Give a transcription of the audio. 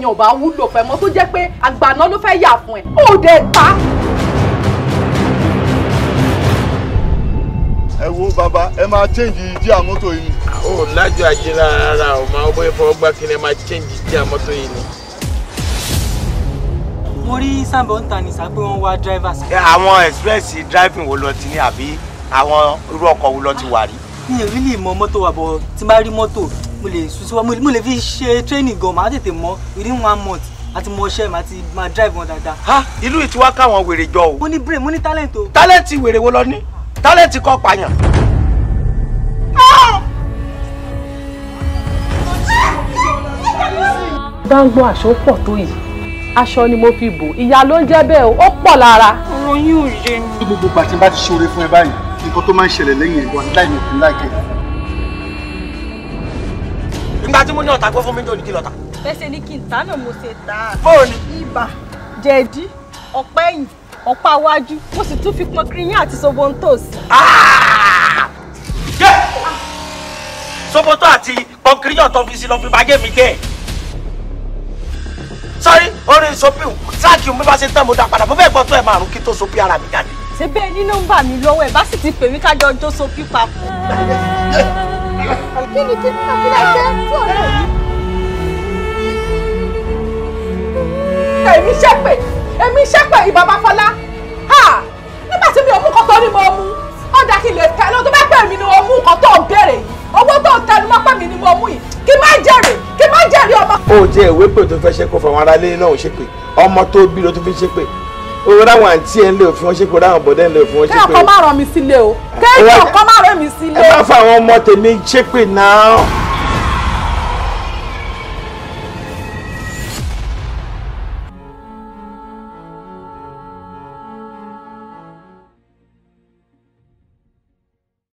yẹn ò bá wúlò fẹ́ mọ́ tó jẹ́ pé àgbàná ló fẹ́ yà fún ẹ, ó dẹ̀ ta. Ẹ wo bàbá, ẹ máa change jíà mọ́tò yìí ni. Ó lájọ ajé rárá o, máa bọ́ ìfọwọ́ gbá kí ni ẹ máa change jíà mọ́tò yìí ni. Mo rí sábà ń ta ní sá pé wọ́n wá driver sí. Àwọn express driving wo lọ ti ní àbí àwọn irú ọkọ̀ wo lọ ti wà rí? Mi ò really mọ mọ́tò wà bọ̀ tí n bá rí mọ́tò mo lè sùn sí wa, mo lè fi ṣe training gan, màá tètè mọ̀ within 1 month àti mọ iṣẹ́ màá ti máa drive wọn dáadáa. Ha, ìlú yìí ti wá káwọn wèrè jọ o. Mo ní brain, mo ní talent o. Talent wèrè wo lọ ní? Talent kọ́ pààyàn. Dáńgbọ́ aṣọ pọ̀ tó yìí, aṣọ ni mo fi bò, ìyá ló ń jẹ́ bẹ́ẹ̀ o, ó pọ̀ lára. Ọ̀rọ̀ yín ò yé mi. Gbogbo ìgbà tí n bá ti ṣoore fún ẹ báyìí, nǹkan tó máa ń ṣẹlẹ̀ lẹ́yìn ẹ̀gbọ́n láì ní òfin láìkẹ́. Nígbà tí mo ní ọ̀tá gbọ́ fún mi tó ní kí lọ́ta. Bẹ́sẹ̀ ni kí n ta náà mo ṣe tà á. Bóòni. Ibà, jẹ̀dí, ọ̀pá ẹ̀yìn, ọ̀pá iwájú, mo sì tún fi pọn kirinyín àti sobontos. Jẹ́ soboto àti pọnkirinyàn tó fi sí lọ fi bàjẹ́ mi jẹ́. Sọ́rí, orin sopi tíráàkì mi bá ṣe tán mo dá padà, mo fẹ́ gbọ́ tó ẹ̀ márùn-ún kí tó sopi ara mi jáde. Ṣé bẹ́ẹ̀ ní nọ́mbà mi lọ́wọ́ ẹ̀ bá sì ti pè mí kájọ jó sopi papọ̀. Kí ni kí ni kí ni ẹgbẹ́ tí ò lè yí? Èmi ṣépè, èmi ṣépè ìbàbá Fọlá. Nígbà tí mi ò mú nǹkan tó ní mo mú, ó dá kí n lè tẹ lọ tó bá pè mí ni mo mú nǹkan tó ń béèrè yìí. Owó tó ń tẹnu mọ́ pè mí ni mo mú yìí. Kí má jèrè, kí má jèrè ọmọ. Ó jẹ́ ìwé pè tó fẹ́ ṣe kó fún àwọn aráalé náà ṣépè, ọmọ tó bí ló tó fi ṣépè. Ó ráwọn àǹtí ẹ̀ ń lè òfin wọn ṣépè, ráwọn bọ̀dẹ́ ń lè òfin wọn ṣépè. Kéèyàn kan má ràn mí sílé o, kéèyàn kan má ràn mí sílé. Ẹ má fa àwọn ọmọ tèmi ṣépè náà.